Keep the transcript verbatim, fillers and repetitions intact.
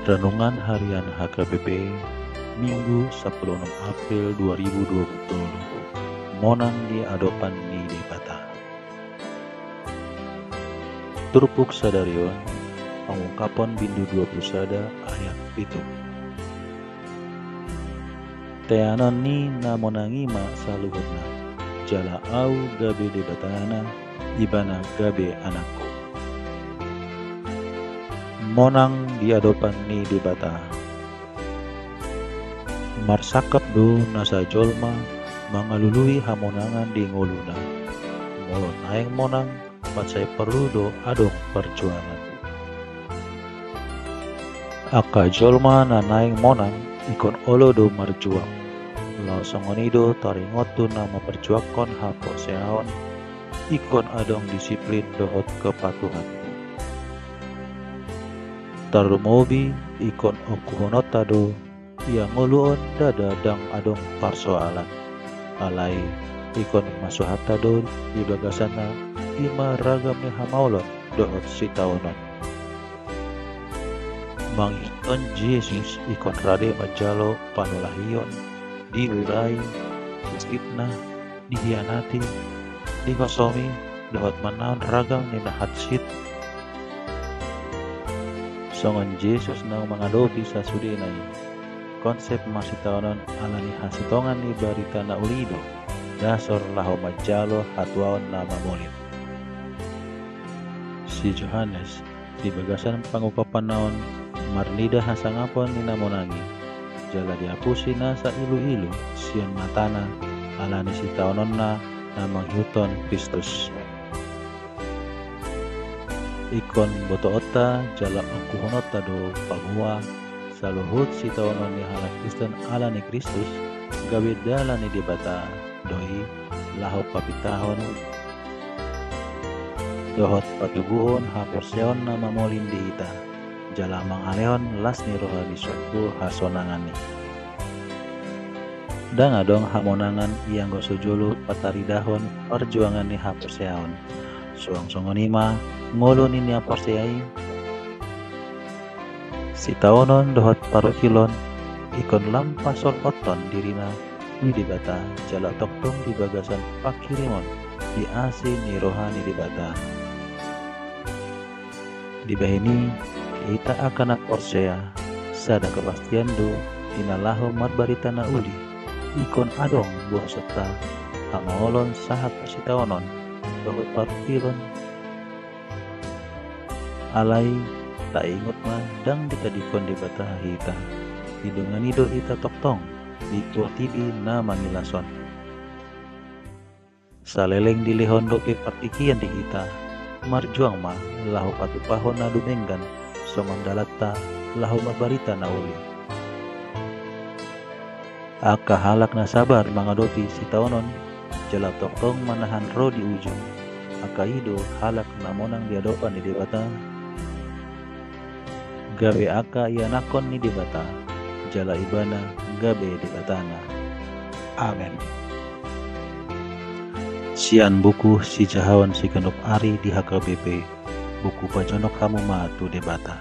Renungan Harian H K B P, Minggu sampulu onom April dua ribu dua puluh tolu. Monang di adopan ni Debata. Turpuk sadari on, Pangungkapon bindu dua puluh sada ayat pitu. Teanon ni na monang i ma saluhutna, jala Ahu gabe Debatana, Ibana gabe anakku. Monang di adopan ni Debata. Marsangkap do nasa jolma mangalului hamonangan di ngoluna. Molo naeng monang, mansai porlu do adong parjuangan. Angka jolma na naeng monang ingkon olo do marjuang. Laos songon i do taringot tu na mamparjuangkon haporseaon, ingkon adong disiplin dohot kepatuhan. Tarlumobi ingkon ongkuhononta do ia ngolu on ndada ndang adong parsoalan. Alai ingkon masuhanta do di bagasanna i ma ragam ni hamaolon dohot sitaonon. Mangihuthon Jesus ingkon rade manjalo panulahion, diurai, disitna, dihianati, dihosomi, dohot manaon ragam ni na hansit. Songon Jesus naung mangadopi sasudena i, konsep marsitaonon ala ni hasintongan ni barita na uli do dasor laho manjalo hatuaon na mamolin. Si Johannes di bagasan pangungkapanna on marnida hasangapon ni na monang i, jala diapusi nasa iluilu sian matana ala ni sitaononna na mangihuthon Kristus. Ingkon botoonta jala ongkuhononta do paboa saluhut sitaonon ni halak Kristen ala ni Kristus gabe dalan ni Debata do i laho papintahon dohot patubuhon haporseaon na mamolin di hita, jala mangalehon las ni roha di sombu hasonangan i. Ndang adong hamonangan ianggo so jolo pataridahon parjuangan ni haporseaon. Suang songon i ma ngolu ni na porsea i. Sitaonon dohot parungkilon ingkon lam pasolhothon dirina di Debata jala tongtong di bagasan panghirimon di asi ni roha ni Debata. Dibahen i, hita angka na porsea, sada kepastian do di na laho marbarita na uli, ingkon adong boasonta hamaolon sahat tu sitaonon dohot parungkilon. Alai taingot ma, ndang ditadingkon Debata hita. Didongani do hita tongtong di portibi na mangilas on. Saleleng dilehon dope partingkian di hita, marjuang ma laho patupahon na dumenggan songon dalanta laho marbarita na uli. Angka halak na sabar mangadopi sitaonon jala tongtong manahan ro di ujung, angka i do halak na monang di adopan ni Debata. Gabe angka ianakhon ni Debata, jala Ibana gabe Debatana. Amen. Sian buku Sijahaon Siganup Ari di H K B P, buku Pajonok Hamu Ma tu Debata.